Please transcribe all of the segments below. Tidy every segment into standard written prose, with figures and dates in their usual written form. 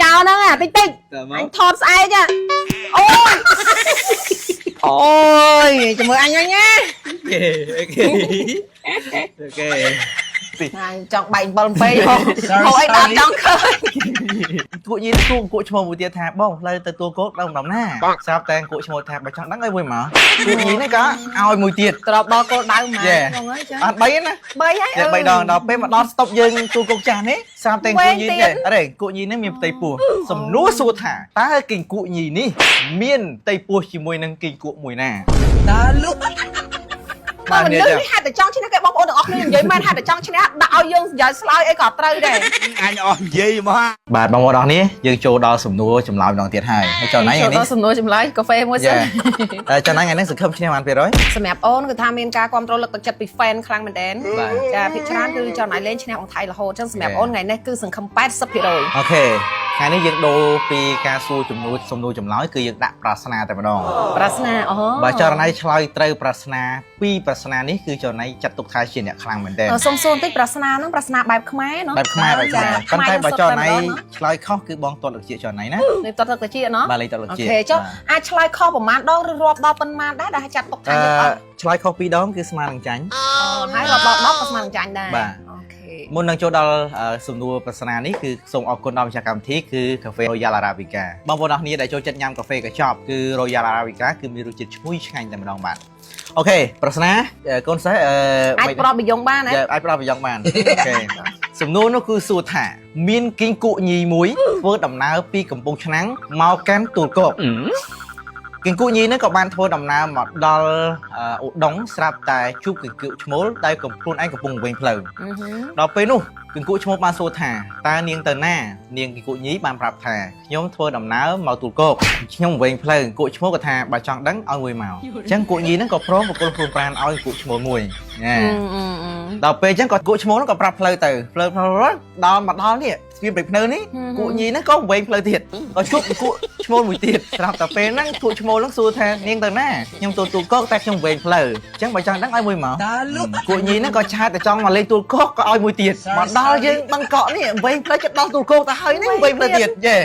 ចោលហ្នឹងអាតិចតិច តើមក អញថតស្អែកអូយអូយចាំមើលអញវិញណា OK OK អញចង់បែក7ពេកហូអីដល់ចង់ឃើញ គក់ញីគូគក់ឈ្មោះមួយទៀតថាបងផ្លូវទៅទួលគោកដល់ម្ដុំណាស្រាប់តែគក់ឈ្មោះថាបើចង់ដឹងឲ្យមួយមកគក់ញីនេះក៏ឲ្យមួយទៀត ត្រប់ដល់គោលដៅមក Yeah. ហ្នឹងហើយចឹង អត់3ណា 3ហើយ តែ3ដងដល់ពេលមកដល់ស្តុបយើងទួលគោកចាស់នេះស្រាប់តែគក់ញីនេះអរេគក់ញីនេះមានផ្ទៃពោះសំណួរសួរថាតើគីងគក់ញីនេះមានផ្ទៃពោះជាមួយនឹងគីងគក់មួយណា តើលុះ បើមនុស្សនេះហេតុតែចង់ឈ្នះគេបងប្អូនទាំងអស់គ្នានិយាយមែនហេតុតែចង់ឈ្នះដាក់ឲ្យយើងនិយាយស្លើយអីក៏ត្រូវដែរ អញអស់និយាយមក បាទបងប្អូនអរនេះយើងចូលដល់សំណួរចម្លើយម្ដងទៀតហើយហើយចុះណៃថ្ងៃនេះ ចូលដល់សំណួរចម្លើយកាហ្វេមួយសិន តែចុះណៃថ្ងៃនេះសង្ឃឹមឈ្នះបាន200 សម្រាប់អូនគឺថាមានការគ្រប់គ្រងលើកទឹកចិត្តពី fan ខ្លាំងមែនទែន បាទ ចាភាគច្រើនគឺចង់ឲ្យលេងឈ្នះអង្គថៃរហូតអញ្ចឹងសម្រាប់អូនថ្ងៃនេះគឺសង្ឃឹម80% OK ថ្ងៃនេះយើងដូរពីការសួរជំនួសសំណួរចម្លើយគឺយើងដាក់ប្រស្នាតែម្ដង ប្រាថ្នាអូ បើចរណៃឆ្លើយត្រូវប្រស្នាពីរប្រស្នានេះគឺចរណៃចាត់ទុកថាជាអ្នកខ្លាំងមែនទែន សុំសួរបន្តិចប្រាថ្នាហ្នឹងប្រាថ្នាបែបខ្មែរណោះ បែបខ្មែរបែបខ្មែរ ចា ប៉ុន្តែបើចរណៃ ខ្មែរ ឆ្លើយខុសគឺបងទាត់លោកជាចរណៃណា នេះតតទឹកតិចណោះ បាទលេខទាត់លោក អូ ជា ខេចុះអាចឆ្លើយខុសប្រហែលដងឬរាប់ដល់ប៉ុន្មានដែរដែលចាត់ទុកថា អឺ យើងអត់ ឆ្លើយខុសពីរដងគឺស្មើនឹងចាញ់ ហើយរាប់ដល់10ក៏ស្មើនឹងចាញ់ដែរ បាទ OK មុននឹងចូលដល់សំណួរប្រស្នានេះគឺសូមអរគុណដល់ម្ចាស់កម្មវិធីគឺកាហ្វេ Royal Arabica បងប្អូនអរគ្នាដែលចូលចិត្តញ៉ាំកាហ្វេកញ្ចប់គឺ Royal Arabica គឺមានរសជាតិឈ្ងុយឆ្ងាញ់តែម្ដងបាទ OK ប្រស្នាកូនសិស្ស អាចប្រប់បយងបានណា អាចផ្ដល់ប្រយោគបាន OK សំណួរនោះគឺសួរថា មានគីងគក់ញីមួយធ្វើដំណើរពីកំពង់ឆ្នាំងមកកាន់ទួលគោកគីងគក់ញីហ្នឹងក៏បានធ្វើដំណើរមកដល់ឧដុង្គស្រាប់តែជួបគីងគក់ឈ្មោលដែលកំខ្លួនឯងកំពុងវែងផ្លូវ អឺហឺ ដល់ពេលនោះគីងគក់ឈ្មោលបានសួរថាតើនាងទៅណានាងគីងគក់ញីបានប្រាប់ថាខ្ញុំធ្វើដំណើរមកទួលគោកខ្ញុំវែងផ្លូវគក់ឈ្មោលក៏ថាបើចង់ដឹងឲ្យមួយមកអញ្ចឹងគក់ញីហ្នឹងក៏ព្រមប្រគល់ខ្លួនប្រានឲ្យគក់ឈ្មោលមួយណា អឺអឺ ដល់ពេលអញ្ចឹងក៏គក់ឈ្មោះហ្នឹងក៏ប្រាប់ផ្លូវទៅផ្លូវផ្លូវដល់មកដល់នេះស្ពានព្រៃភ្នៅនេះគក់ញីហ្នឹងក៏វែងផ្លូវទៀតក៏ជួបគក់ឈ្មោលមួយទៀតស្រាប់តែពេលហ្នឹងគក់ឈ្មោលហ្នឹងសួរថានាងទៅណាខ្ញុំទៅទូកកតែខ្ញុំវែងផ្លូវអញ្ចឹងបើចង់ដឹងឲ្យមួយមក តើលុះ គក់ញីហ្នឹងក៏ឆាតតែចង់មកលេងទូកកក៏ឲ្យមួយទៀតមកដល់យើងបឹងកក់នេះវែងផ្លូវចិត្តដល់ទូកកទៅហើយនេះវែងផ្លូវទៀតយេ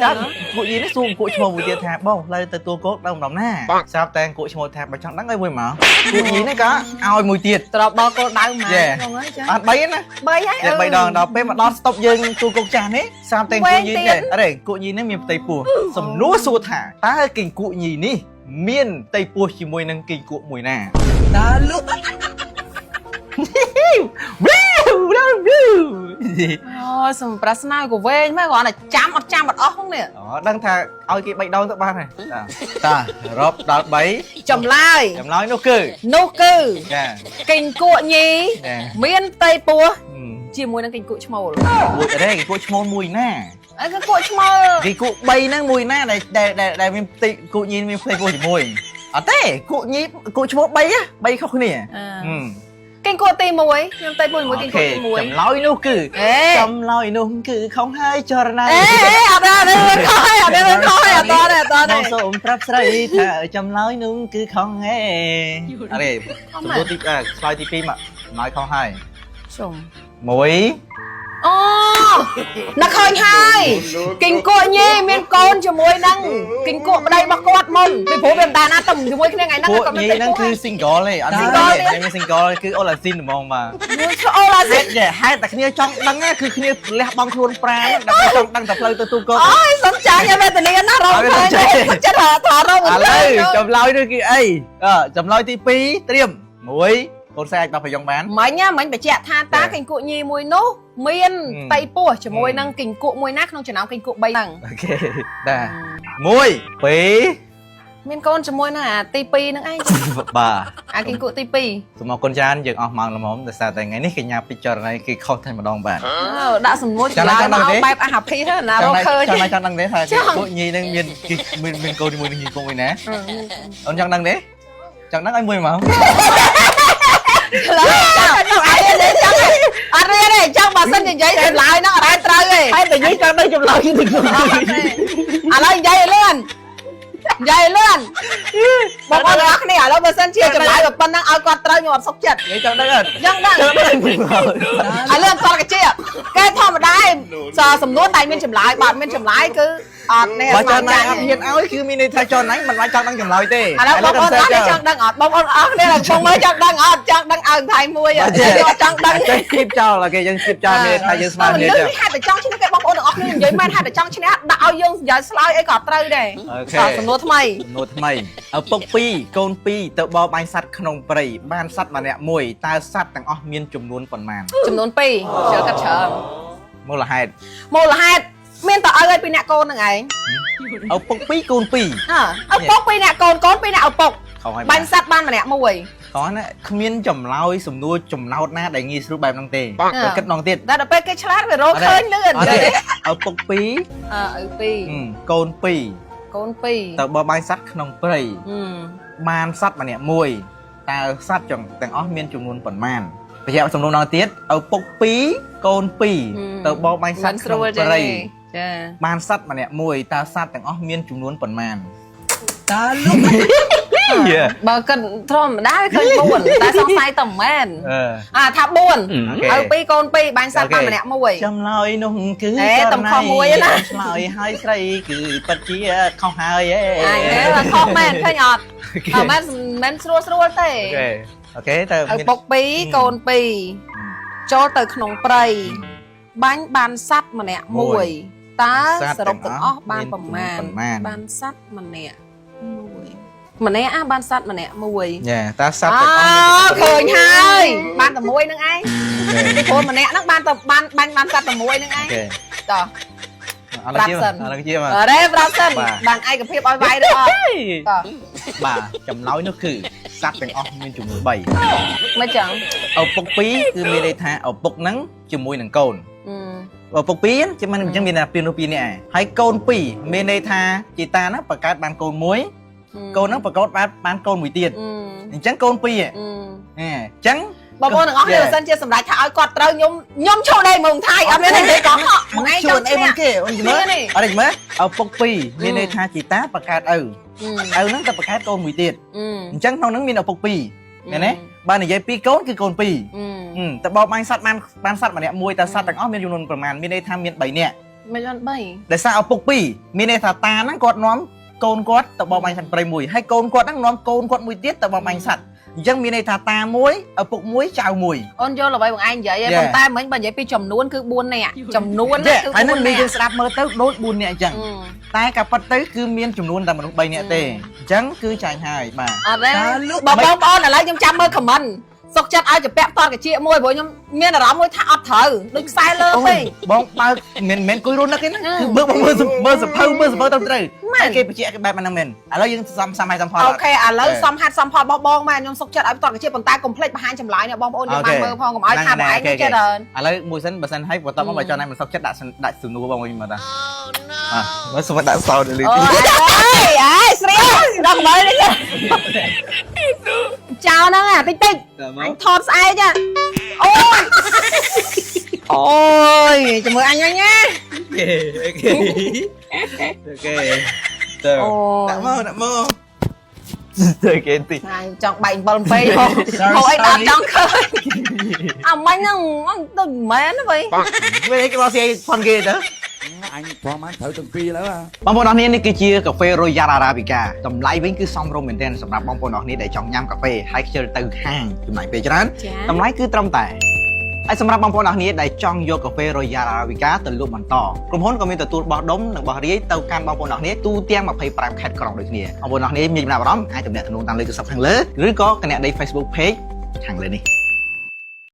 ចាំគក់ញីនេះសួរគក់ឈ្មោះមួយទៀតថាបងផ្លូវទៅទូកកដល់ម្ដុំណាស្រាប់តែគក់ឈ្មោះថាបើចង់ដឹងឲ្យមួយមកគក់ញីហ្នឹងក៏ឲ្យមួយទៀត ត្រប់ដល់គោលដៅមក Yeah. ហ្នឹងហើយចឹង អត់3ណា 3ហើយ តែ3ដងដល់ពេលមកដល់ស្តុបយើងទួលគោកចាស់នេះស្រាប់តែគក់ញីនេះអរេគក់ញីនេះមានផ្ទៃពោះសំណួរសួរថាតើគីងគក់ញីនេះមានផ្ទៃពោះជាមួយនឹងគីងគក់មួយណា តើលុះ អូសំប្រាថ្នាក៏វែងមកគ្រាន់តែចាំអត់ចាំអត់អស់ហ្នឹងនេះ អូដឹងថាឲ្យគេ3ដងទៅបានហើយតារាប់ដល់3 ចម្លើយ ចម្លើយនោះគឺ នោះគឺ ចា គីងគក់ញី ចា មានផ្ទៃពោះជាមួយនឹងគីងគក់ឈ្មោល មួយអរេគីងគក់ឈ្មោលមួយណា អីគីងគក់ឈ្មោល គីងគក់3ហ្នឹងមួយណាដែលដែលដែលមានផ្ទៃគក់ញីមានផ្ទៃពោះជាមួយអត់ទេគក់ញីគក់ឈ្មោល3 3ខុសគ្នា គីងគក់ទី1មានផ្ទៃពោះជាមួយគីងគក់ទី1 ចម្លើយនោះគឺ អេ ចម្លើយនោះគឺខុសហើយចរណៃ អេអត់ទេអត់ទេខុសហើយអត់ទេខុសហើយអត់ទេអត់ទេ បងសូមប្រាប់ស្រីថាចម្លើយនោះគឺខុសហេអរេសំណួរទីឆ្លើយទី2មកចម្លើយខុសហើយ ជុំ មួយ អូនឹកឃើញហើយគីងគក់ញីមានកូនជាមួយនឹងគីងគក់ប្តីរបស់គាត់មុនពីព្រោះវាមិនដែលណាទៅជាមួយគ្នាថ្ងៃហ្នឹង ពួក គាត់មាន ញីហ្នឹងគឺ ផ្ទៃពោះ single ទេអត់ single ទេមាន single គឺអូឡាស៊ីនហ្មងបាទ មួយឈអូឡាស៊ី ហេតុហេតុតែគ្នាចង់ដឹងគឺគ្នាលះបង់ខ្លួនប្រាណដើម្បីចង់ដឹងតែផ្លូវទៅទូកោ អូយសំចាញ់ឲ្យវេទនាណាស់រងឃើញចិត្តថារង ឥឡូវចម្លើយនោះគឺអីចម្លើយទី2ត្រៀម1កូនស្រីអាចបោះប្រយ៉ងបាន មិញណាមិញបញ្ជាក់ថាតាគីងគក់ញីមួយនោះមានផ្ទៃពោះជាមួយនឹងគីងគក់មួយណាក្នុងចំណោមគីងគក់3ហ្នឹង OK បាទ1 2 មានកូនជាមួយនឹងអាទី2ហ្នឹងឯង បាទ អាគីងគក់ទី2 សូមអរគុណច្រើនយើងអស់ម៉ោងល្មមដោយសារតែថ្ងៃនេះកញ្ញាពិចារណាគេខុសតែម្ដងបាទ ដាក់សំណួរចម្លើយមកបែបអាហាភិណារកឃើញ ចង់ចង់ដឹងទេថាគក់ញីនឹងមានមានមានកូនជាមួយនឹងញីកូនមួយណាអូនចង់ដឹងទេចង់ដឹងឲ្យមួយមក ឡើយចង់អីទេចង់អត់រៀនទេចង់បើសិនជានិយាយចម្លើយហ្នឹងអត់ដែរត្រូវទេ ហើយតែយើងចង់ដឹងចម្លើយគឺ ឥឡូវនិយាយឲ្យលឿន និយាយលឿនបងប្អូនទាំងអស់គ្នាឥឡូវបើសិនជាចម្លើយប៉ុណ្ណឹងឲ្យគាត់ត្រូវខ្ញុំអត់សុខចិត្ត និយាយចង់ដឹងអត់ យ៉ាងដឹង ចង់ដឹង ឲ្យលឿនតកជាគេធម្មតាឯងសំណួរតែមានចម្លើយបើអត់មានចម្លើយគឺអត់នេះ បើចង់ណៃអត់ហ៊ានឲ្យគឺមានន័យថាចង់ណៃមិនបានចង់ដឹងចម្លើយទេ ឥឡូវបងប្អូនអត់ចង់ដឹងអត់បងប្អូនអស់គ្នាកំពុងមើលចង់ដឹងអត់ចង់ដឹងឲ្យថៃមួយអត់ចង់ដឹង ចេះគៀបចោល okay យើងគៀបចោលមានថាយើងស្មើគ្នា ចឹ ចឹង ងហេតុតែចង់ឈ្នះគេបងប្អូនទាំងអស់គ្នានិយាយមែនហេតុតែចង់ឈ្នះដាក់ឲ្យយើងនិយាយឆ្លើយអីក៏ត្រូវដែរ okay សំណួរថ្មី សំណួរថ្មីឪពុក2កូន2ទៅបរបាញ់សត្វក្នុងព្រៃបានសត្វម្នាក់មួយតើសត្វទាំងអស់មានចំនួនប៉ុន្មាន ចំនួន2ជឿកាត់ច្រើន មូលហេតុ មូលហេតុមានតើឪឲ្យពីអ្នកកូនហ្នឹងឯង ឪពុក2កូន2 អើឪពុកពីអ្នកកូនកូនពីអ្នកឪពុក ខុសហើយ បាញ់សត្វបានម្នាក់មួយ ខុសណាគ្មានចម្លើយសំណួរចំណោទណាដែលងាយស្រួលបែបហ្នឹងទេបើគិតម្ដងទៀត តែដល់ពេលគេឆ្លាតវារកឃើញលឿន អត់ទេឪពុក2 អើឪ កូន 2កូន2 2ទៅបរបាញ់សត្វក្នុងព្រៃបានសត្វម្នាក់មួយតើសត្វទាំងអស់មានចំនួនប៉ុន្មានបញ្ជាក់សំណួរម្ដងទៀតឪពុក2កូន2ទៅបរបាញ់សត្វក្នុងព្រៃ ចា បានសត្វម្នាក់មួយតើសត្វទាំងអស់មានចំនួនប៉ុន្មាន តាលុក បើគិតធម្មតាវាឃើញ4តែសង្ស័យតែមិនមែន អឺ អាថា4 okay ឪ2កូន2បាញ់សត្វបានម្នាក់មួយ ចម្លើយនោះគឺ អេតំខុសមួយឯណា ឆ្លើយហើយស្រីគឺពិតជាខុសហើយឯ អាយទេបើខុសមែនឃើញអត់អត់មែនមិនស្រួលស្រួលទេ okay okay តើ ឪពុក2កូន2ចូលទៅក្នុងព្រៃបាញ់បានសត្វម្នាក់មួយតើសរុបទាំងអស់បានប្រមាណបានសត្វម្នាក់មួយម្នាក់អាបានសត្វម្នាក់មួយ យ៉ាតើសត្វទាំងអស់ អូឃើញហើយបានតែមួយហ្នឹងឯងព្រោះម្នាក់ហ្នឹងបានតែបានបាញ់បានសត្វតែមួយហ្នឹងឯង okay តោះ អត់ជាអត់ជា អរេប្រាប់សិនបានឯកភាពឲ្យវាយឬអត់តោះ បាទចម្លើយនោះគឺសត្វទាំងអស់មានចំនួន3 មិនចឹង ឪពុក2គឺមានន័យថាឪពុកហ្នឹងជាមួយនឹងកូនឪពុក2ជាមិនអញ្ចឹងមានតែពីរនោះពីរនាក់ឯងហើយកូន2មានន័យថាជីតាហ្នឹងបង្កើតបានកូនមួយកូនហ្នឹងបង្កើតបានកូនមួយទៀតអញ្ចឹងកូន2ហ៎អញ្ចឹង បងប្អូនទាំងអស់គ្នាបើសិនជាសម្រាប់ថាឲ្យគាត់ត្រូវខ្ញុំខ្ញុំឈប់ដេកមកថៃអត់មានទេកុហកមួយថ្ងៃច ជួ ង់ឈ្នះ នអីមិនគេអូនមើលអត់ទេមើលឪពុក2មានន័យថាជីតាបង្កើតឪឪហ្នឹងទៅបង្កើតកូនមួយទៀតអញ្ចឹងក្នុងហ្នឹងមានឪពុក2មែនទេបើនិយាយពីកូនគឺកូន2តើបោកបាញ់សត្វបានបានសត្វម្នាក់មួយតើសត្វទាំងអស់មានចំនួនប្រមាណមានន័យថាមាន3នាក់ មិនបាន3 ដោយសារឪពុក2មានន័យថាតាហ្នឹងគាត់នាំកូនគាត់ទៅបោកបាញ់សត្វព្រៃមួយហើយកូនគាត់ហ្នឹងនាំកូនគាត់មួយទៀតទៅបោកបាញ់សត្វអញ្ចឹងមានន័យថាតាមួយឪពុកមួយចៅមួយ អូនយល់អ្វីបងឯងនិយាយប៉ុន្តែមិញបើនិយាយពីចំនួនគឺ4នាក់ចំនួនគឺ ហើយនឹង 4 នាក់ មានយើងស្ដាប់មើលទៅដូច4នាក់អញ្ចឹងតែការប៉ັດទៅគឺមានចំនួនតែមនុស្ស3នាក់ទេអញ្ចឹងគឺចាញ់ហើយបាទ អត់ទេបងប្អូនឥឡូវខ្ញុំចាំមើល comment សុកចិត្តឲ្យជពាក់តតកាជាមួយព្រោះខ្ញុំមានអារម្មណ៍មួយថាអត់ត្រូវដូចខ្សែលើពេក បងបើកមិនមែនគួយរស់នឹកទេណាគឺបើកបងមើលមើលសភៅមើលសភៅត្រឹមត្រូវហើយគេបញ្ជាក់គេបែបហ្នឹងមែនឥឡូវយើងសំសមឲ្យសំផល okay ឥឡូវសំហាត់សំផលរបស់បងមែនខ្ញុំសុកចិត្តឲ្យតតកាជាប៉ុន្តែកុំភ្លេចបង្ហាញចម្លើយនេះបងប្អូនយើងបានមើលផងកុំឲ្យថាបងឯងចិត្តអើ ឥឡូវមួយសិនបើសិនឲ្យបន្ទាប់មកបើចង់ឲ្យមិនសុខចិត្តដាក់ដាក់សំណួរបងវិញមកតាអើមើលសុំដាក់សោតលី អូយអើយស្រីដល់មើលនេះចោលហ្នឹងអាតិចតិចអញថតស្អែកអូយអូយជាមួយអញវិញណា okay okay ទៅដាក់មកដាក់មកទៅគេទី អញចង់បែក7ពេកហូអីដល់ចង់ឃើញអាមិញហ្នឹងដូចមិនមែនទេវិញ វិញគេមកស៊ីផនគេទៅ អញព្រមត្រូវទាំងពីរแล้ว បងប្អូនអរគ្នានេះគឺជាកាហ្វេ Royal Arabica តម្លៃវិញគឺសមរម្យមែនទែនសម្រាប់បងប្អូនអរគ្នាដែលចង់ញ៉ាំកាហ្វេហើយខ្ជិលទៅហាងចំណាយពេលច្រើនតម្លៃគឺត្រឹមតែហើយសម្រាប់បងប្អូនអរគ្នាដែលចង់យកកាហ្វេ Royal Arabica ទៅលក់បន្តក្រុមហ៊ុនក៏មានទទួលបោះដុំនិងបោះរាយទៅកាន់បងប្អូនអរគ្នាទូទាំង25ខេត្តក្រុងដូចគ្នាបងប្អូនអរគ្នាមានចំណាប់អារម្មណ៍អាចទំនាក់ទំនងតាមលេខទូរស័ព្ទខាងលើឬក៏គណនី Facebook Page ខាងលើនេះ